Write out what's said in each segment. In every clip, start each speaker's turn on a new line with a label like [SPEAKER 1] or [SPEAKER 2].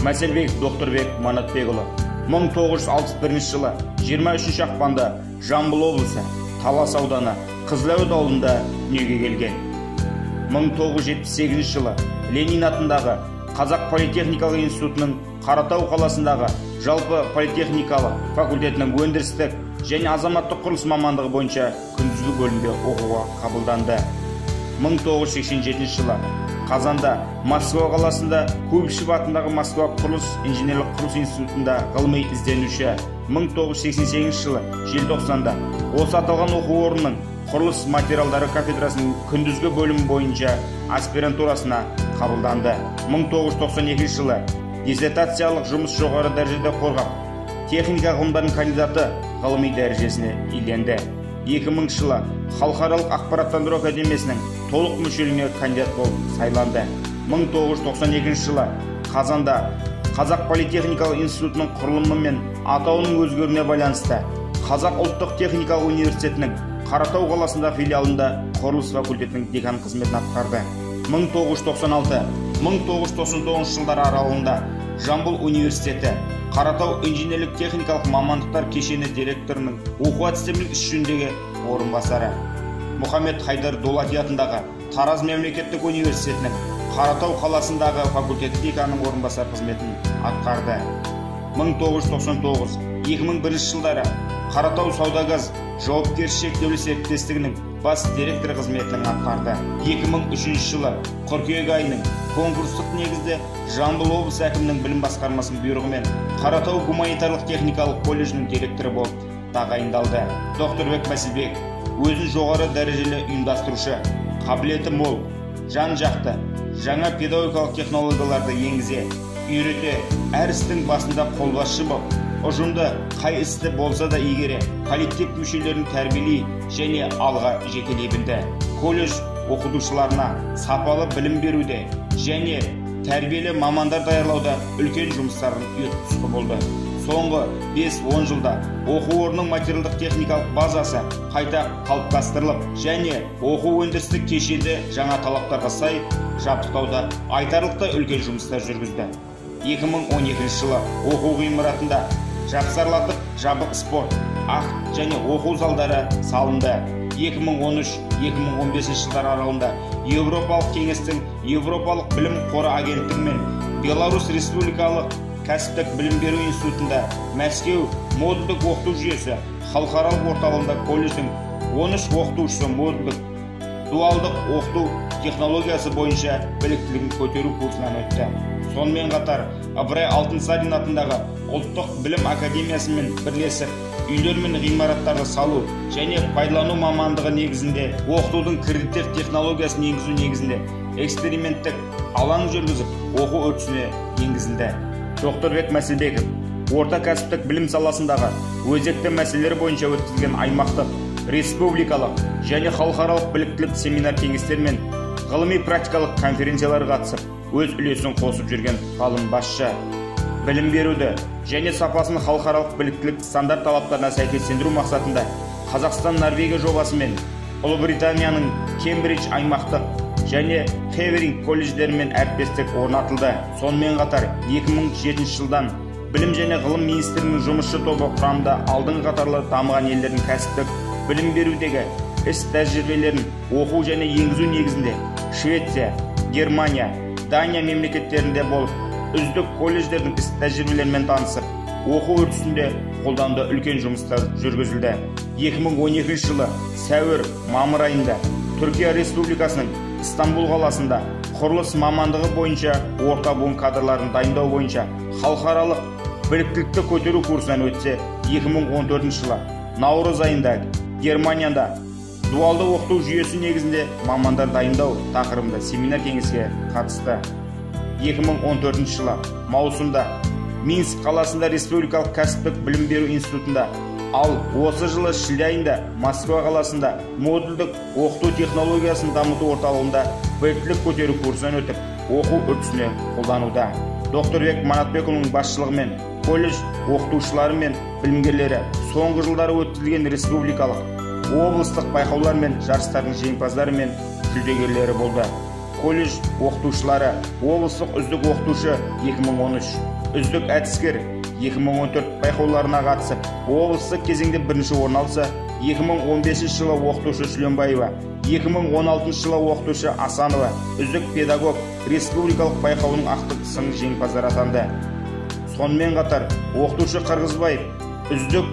[SPEAKER 1] Мәселбеков Доқтырбек Манатбекұлы 1961 жылы 23 ақпанда Жамбыл облысы Талас ауданы Қызыләуіт ауылында дүниеге келген. 1978 жылы Ленин атындағы Қазақ политехникалық институтының Қаратау қаласындағы жалпы политехникалық факультетінің өндірістік және азаматтық құрылыс мамандығы бойынша күндізгі бөлімге оқуға қабылданды. 1987 жылы Қазанда Москва қаласында Куйбышев атындағы Москва құрылыс инженерлік құрылыс институтында ғылыми ізденуші. 1988 жылы желтоқсанда осы аталған оқу орнының құрылыс материалдары кафедрасының күндізгі бөлімі бойынша аспирантурасына қабылданды. 1992 жылы диссертациялық жұмыс жоғары дәрежеде қорғап, техника ғылымдарының кандидаты ғылыми дәрежесіне иеленді. 2000 жылы Халықаралық ақпараттандыру академиясының толық мүшелігіне кандидат болып сайланды. 1992 жылы қазанда Қазақ политехникалық институтының құрылымы мен атауының өзгеруіне байланысты Қазақ ұлттық техникалық университетінің Қаратау қаласындағы филиалында құрылыс факультетінің декан қызметін атқарды. 1996-1999 жылдар аралығында Жамбыл университеті Қаратау инженерлік техникалық мамандықтар кешені директорының оқу әдістемелік іс жөніндегі орынбасары. Мұхаммед Хайдар Дулати атындағы Тараз мемлекеттік университетінің Қаратау қаласындағы факультеті деканының орынбасары қызметін атқарды. 1999-2001 жылдары Қаратау Саудагаз жауапкершілігі шектеулі серіктестігінің бас директоры қызметін атқарды. 2003 жылы қыркүйек айының конкурстық негізде Жамбыл облысы әкімінің білім басқармасының бұйрығымен Қаратау гуманитарлық техникалық колледжінің директоры болып тағайындалды. Доқтырбек Мәселбек өзін жоғары дәрежелі ұйымдастырушы, қабілеті мол, жан-жақты, жаңа педагогикалық технологияларды енгізе, үйрете, әр істің басында қолбасшы болып, ұжымды қай істі болса да игере, коллектив мүшелерін тәрбиелей және алға жетелей білді. Колледж оқытушыларына сапалы білім беруде және тәрбиелі мамандар даярлауда үлкен жұмыстардың ұйытқысы болды. Соңғы 5-10 жылда оқу орнының материалдық техникалық базасы қайта қалыптастырылып және оқу өндірістік кешенді жаңа талаптарға сай жабдықтауда айтарлықтай үлкен жұмыстар жүргізді. 2012 жылы оқу ғимаратында жапсарлатып жабық спорт, акт және оқу залдары салынды. 2013-2015 жылдар аралығында Еуропалық кеңестің Еуропалық білім қоры агенттігі мен Беларусь Республикалық кәсіптік білім беру институтында Мәскеу модульдік оқыту жүйесі халықаралық орталығында колледждің 13 оқытушысы модульдік дуалдық оқыту технологиясы бойынша біліктілігін көтеру курсынан өтті. Сонымен қатар Ыбырай Алтынсарин атындағы ұлттық білім академиясымен бірлесіп үйлер мен ғимараттарды салу және пайдалану мамандығы негізінде оқытудың кредиттік технологиясын енгізу негізінде эксперименттік алаң жүргізіп оқу үрдісіне енгізілді. Доқтырбек Мәселбеков орта кәсіптік білім саласындағы өзекті мәселелер бойынша өткізілген аймақтық, республикалық және халықаралық біліктілік семинар кеңестер мен ғылыми практикалық конференцияларға қатысып, өз үлесін қосып жүрген ғалым басшы. Білім беруді және сапасын халықаралық біліктілік стандарт талаптарына сәйкестендіру мақсатында Қазақстан-Норвегия жобасымен Ұлыбританияның Кембридж аймақтық және Хеверинг колледждерімен әріптестік орнатылды. Сонымен қатар 2007 жылдан Білім және ғылым министрлігінің жұмысшы тобы құрамында алдыңғы қатарлы дамыған елдердің кәсіптік білім берудегі іс тәжірибелерін оқу және енгізу негізінде Швеция, Германия, Дания мемлекеттерінде болып, үздік колледждердің іс тәжірибелерімен танысып, оқу үрдісінде қолдануда үлкен жұмыстар жүргізілді. 2012 жылы сәуір мамыр айында Түркия Республикасының Стамбул қаласында құрылыс мамандығы бойынша орта буын кадрларын дайындау бойынша халықаралық біліктілікті көтеру курсынан өтсе, 2014 жылы наурыз айында Германияда дуалды оқыту жүйесі негізінде мамандар дайындау тақырыбында семинар кеңеске қатысты. 2014 жылы маусымда Минск қаласында Республикалық кәсіптік білім беру институтында, ал осы жылы шілде айында Москва қаласында модульдік оқыту технологиясын дамыту орталығында біліктілік көтеру курсынан өтіп, оқу үрдісіне қолдануда. Доқтырбек Манатбекұлының басшылығымен колледж оқытушылары мен білімгерлері соңғы жылдары өткізілген республикалық, облыстық байқаулар мен жарыстардың жеңімпаздары мен жүлдегерлері болды. Колледж оқытушылары облыстық үздік оқытушы 2013, Үздік әдіскер 2014 байқауларына қатысып, облыстық кезеңде бірінші орын алса, 2015 жылы оқытушы Сүленбаева, 2016 жылы оқытушы Асанова үздік педагог республикалық байқауының ақтық сынның жеңімпаздары атанды. Сонымен қатар оқытушы Қырғызбаев үздік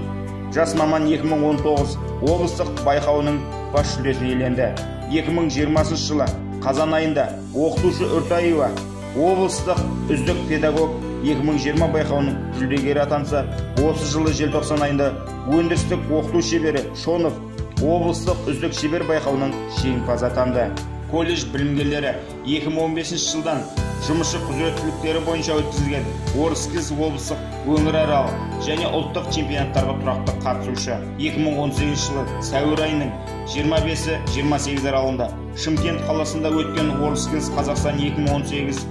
[SPEAKER 1] жас маман 2019 облыстық байқауының бас жүлдесін иеленді. 2020 жылы қазан айында оқытушы Үртаева облыстық үздік педагог 2020 байқауының жүлдегері атанса, осы жылы желтоқсан айында өндірістік оқыту шебері Шонов облыстық үздік шебер байқауының жеңімпазы атанды. Колледж білімгерлері 2015 жылдан жұмысшы құзыреттіліктері бойынша өткізілген WorldSkills облыстық, өңіраралық және ұлттық чемпионаттарға тұрақты қатысушы. 2018 жылы сәуір айының 25-28 аралығында Шымкент қаласында өткен WorldSkills Қазақстан 2018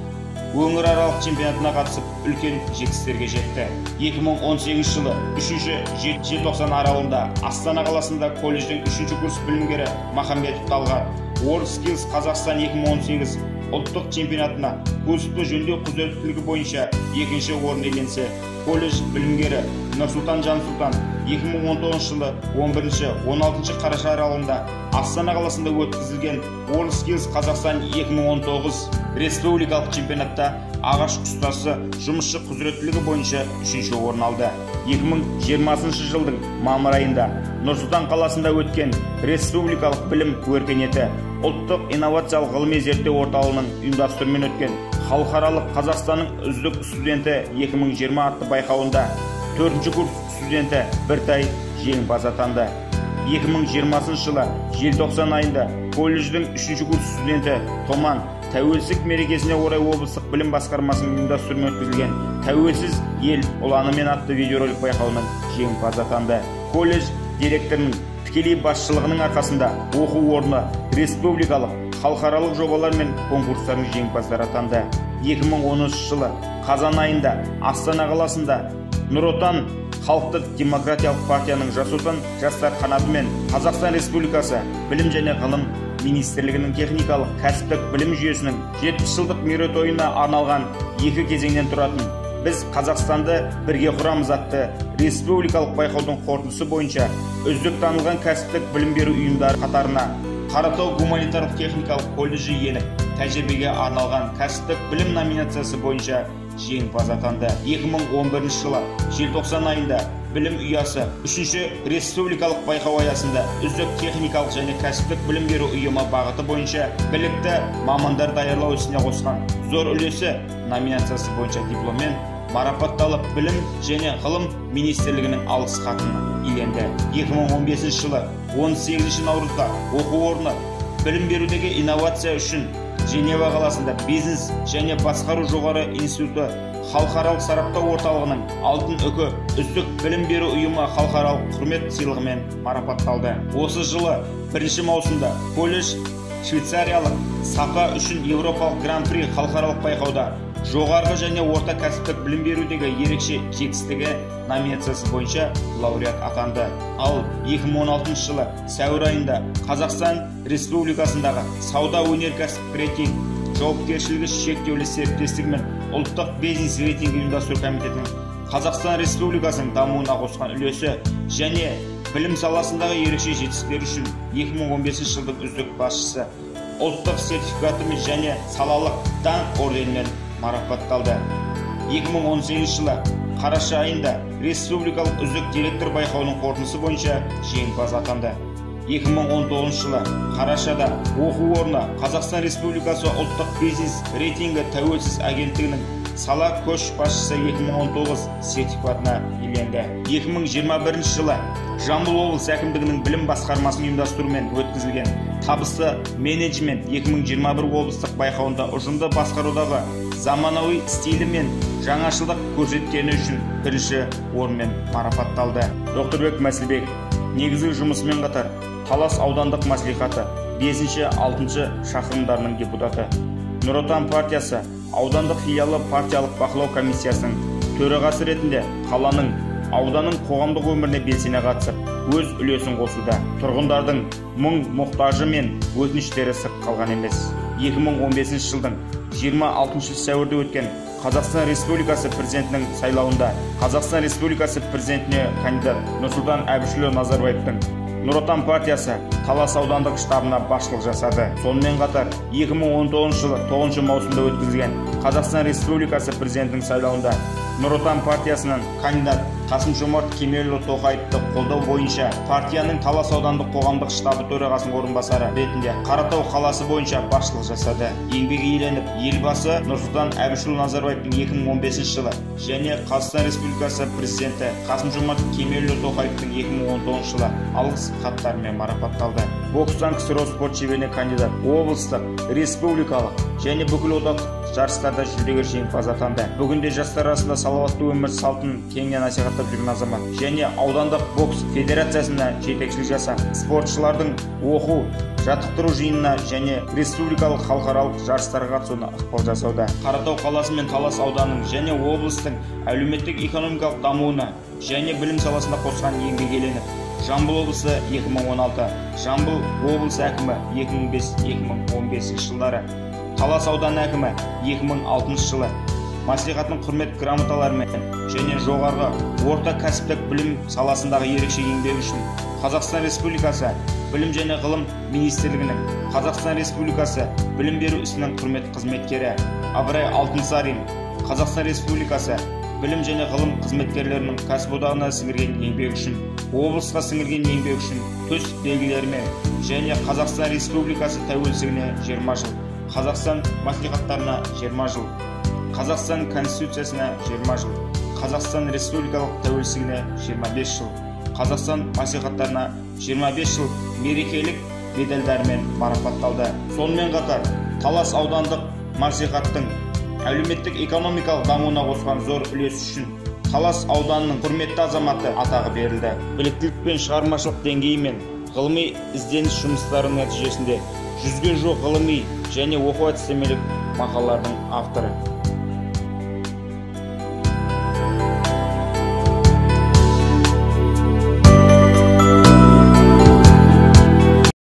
[SPEAKER 1] өңіраралық чемпионатына қатысып, үлкен жетістіктерге жетті. 2018 жылы 3 желтоқсан аралығында Астана қаласында колледждің 3 курс білімгері Махамбетов Талғат WorldSkills Қазақстан 2018 ұлттық чемпионатына кузовты жөндеу құзыреттілігі бойынша екінші орын иеленсе, колледж білімгері Нұрсұлтан Жансұлтан 2019 жылы 11-16 қараша аралығында Астана қаласында өткізілген WorldSkills Қазақстан 2019 республикалық чемпионатта ағаш ұстасы жұмысшы құзыреттілігі бойынша 3-ші орын алды. 2020 жылдың мамыр айында Нұр-Сұлтан қаласында өткен республикалық білім өркениеті ұлттық инновациялық ғылыми зерттеу орталығының ұйымдастыруымен өткен халықаралық Қазақстанның үздік студенті 2020 атты байқауында 4-ші курс студенті Біртай жеңімпаз атанды. 2020 жылы желтоқсан айында колледждің 3-ші курс студенті Томан тәуелсіздік мерекесіне орай облыстық білім басқармасының ұйымдастыруымен өткізілген Тәуелсіз ел ұланымен атты видеоролик байқауының жеңімпазы атанды. Колледж директорының тікелей басшылығының арқасында оқу орны республикалық, халықаралық жобалар мен конкурстардың жеңімпаздары атанды. 2013 жылы қазан айында Астана қаласында Нұр Отан халықтық демократиялық партияның Жас Отан жастар қанаты мен Қазақстан Республикасы Білім және ғылым министрлігінің техникалық кәсіптік білім жүйесінің 70 жылдық мерейтойына арналған екі кезеңнен тұратын Біз Қазақстанды бірге құрамыз атты республикалық байқаудың қорытындысы бойынша үздік танылған кәсіптік білім беру ұйымдары қатарына Қаратау гуманитарлық техникалық колледжі еніп, тәжірибеге арналған кәсіптік білім номинациясы бойынша жеңімпаз атанды. 2011 жылы желтоқсан айында білім ұясы 3-ші республикалық байқау аясында үздік техникалық және кәсіптік білім беру ұйымы бағыты бойынша білікті мамандар даярлау ісіне қосқан зор үлесі номинациясы бойынша дипломмен марапатталып, білім және ғылым министрлігінің алғыс хатын иеленді. 2015 жылы 18 наурызда оқу орны білім берудегі инновация үшін Женева қаласында бизнес және басқару жоғары институты халықаралық сараптау орталығының Алтын үкі үздік білім беру ұйымы халықаралық құрмет сыйлығымен марапатталды. Осы жылы 1 маусымда колледж швейцариялық сапа үшін Еуропалық Гран-при халықаралық байқауда жоғарғы және орта кәсіптік білім берудегі ерекше жетістігі номинациясы бойынша лауреат атанды. Ал 2016 жылы сәуір айында Қазақстан Республикасындағы сауда өнеркәсіп рейтинг жауапкершілігі шектеулі серіктестігі мен ұлттық бизнес рейтинг ұйымдастыру комитетінің Қазақстан Республикасының дамуына қосқан үлесі және білім саласындағы ерекше жетістіктері үшін 2015 жылдың үздік басшысы ұлттық сертификатымен және салалық даңқ орденімен марапатталды. 2018 жылы қараша айында республикалық үздік директор байқауының қорытындысы бойынша жеңімпаз атанды. 2019 жылы қарашада оқу орны Қазақстан Республикасы ұлттық бизнес рейтингі тәуелсіз агенттігінің сала көш басшысы 2019 сертификатына иеленді. 2021 жылы Жамбыл облысы әкімдігінің білім басқармасының ұйымдастыруымен өткізілген табысты менеджмент 2021 облыстық байқауында ұжымды басқарудағы заманауи стилі мен жаңашылдық көрсеткені үшін бірінші орынмен марапатталды. Доктор Мәсілбек негізгі жұмысымен қатар Талас аудандық мәслихаты 5-6 шақырымдарының депутаты, Нұр Отан партиясы аудандық филиалы партиялық бақылау комиссиясының төрағасы ретінде қаланың, ауданның қоғамдық өміріне белсене қатысып, өз үлесін қосуда. Тұрғындардың мұң мұқтажы мен өтініштері сырт қалған емес. 2015 жылдың 26 сәуірде өткен Қазақстан Республикасы президентінің сайлауында Қазақстан Республикасы президентіне кандидат Нұрсұлтан Әбішұлы Назарбаевтың Нұр Отан партиясы Талас аудандық штабына басшылық жасады. Сонымен қатар 2019 жылы 9 маусымда өткізілген Қазақстан Республикасы президентінің сайлауында Нұр Отан партиясынан кандидат Қасым-Жомарт Кемелұлы Тоқаевты қолдау бойынша партияның Талас аудандық қоғамдық штабы төрағасының орынбасары ретінде Қаратау қаласы бойынша басшылық жасады. Еңбек еленіп, елбасы Нұрсұлтан Әбішұлы Назарбаевтың 2015 жылы және Қазақстан Республикасы президенті Қасым-Жомарт Кемелұлы Тоқаевтың 2019 жылы алғыс хаттарымен марапатталды. Бокстан КСРО спорт шеберіне кандидат, облыстық, республикалық және бүкілодақтық жарыстарда жүлдегер жеңімпаз атанды. Бүгінде жастар арасында салауатты өмір салтын кеңінен насихаттап жүрген азамат және аудандық бокс федерациясына жетекшілік жасап, спортшылардың оқу, жаттықтыру жиынына және республикалық халықаралық жарыстарға қатысуына ықпал жасауда. Қаратау қаласы мен Талас ауданының және облыстың әлеуметтік экономикалық дамуына және білім саласында қосқан еңбек еленіп, Жамбыл облысы 2016, Жамбыл облысы әкімі 2005-2015 жылдары, Талас ауданы әкімі 2006 жылы мәслихаттың құрмет грамоталарымен және жоғарғы орта кәсіптік білім саласындағы ерекше еңбегі үшін Қазақстан Республикасы Білім және ғылым министрлігінің Қазақстан Республикасы білім беру ісінің құрмет қызметкері Ыбырай Алтынсарин Қазақстан Республикасы білім және ғылым қызметкерлерінің кәсіподағына сіңірген еңбегі үшін, облысқа сіңірген еңбегі үшін төс белгілерімен және Қазақстан Республикасы тәуелсіздігіне 20 жыл, Қазақстан мәслихаттарына 20 жыл, Қазақстан Конституциясына 20 жыл, Қазақстан Республикалық тәуелсіздігіне 25 жыл, Қазақстан мәслихаттарына 25 жыл мерекелік медальдармен марапатталды. Сонымен қатар Талас аудандық мәслихаттың әлеуметтік экономикалық дамуына қосқан зор үлесі үшін Талас ауданының құрметті азаматы атағы берілді. Біліктілік пен шығармашылық деңгейі мен ғылыми ізденіс жұмыстарының нәтижесінде 100-ге жуық ғылыми және оқу әдістемелік мақалалардың авторы.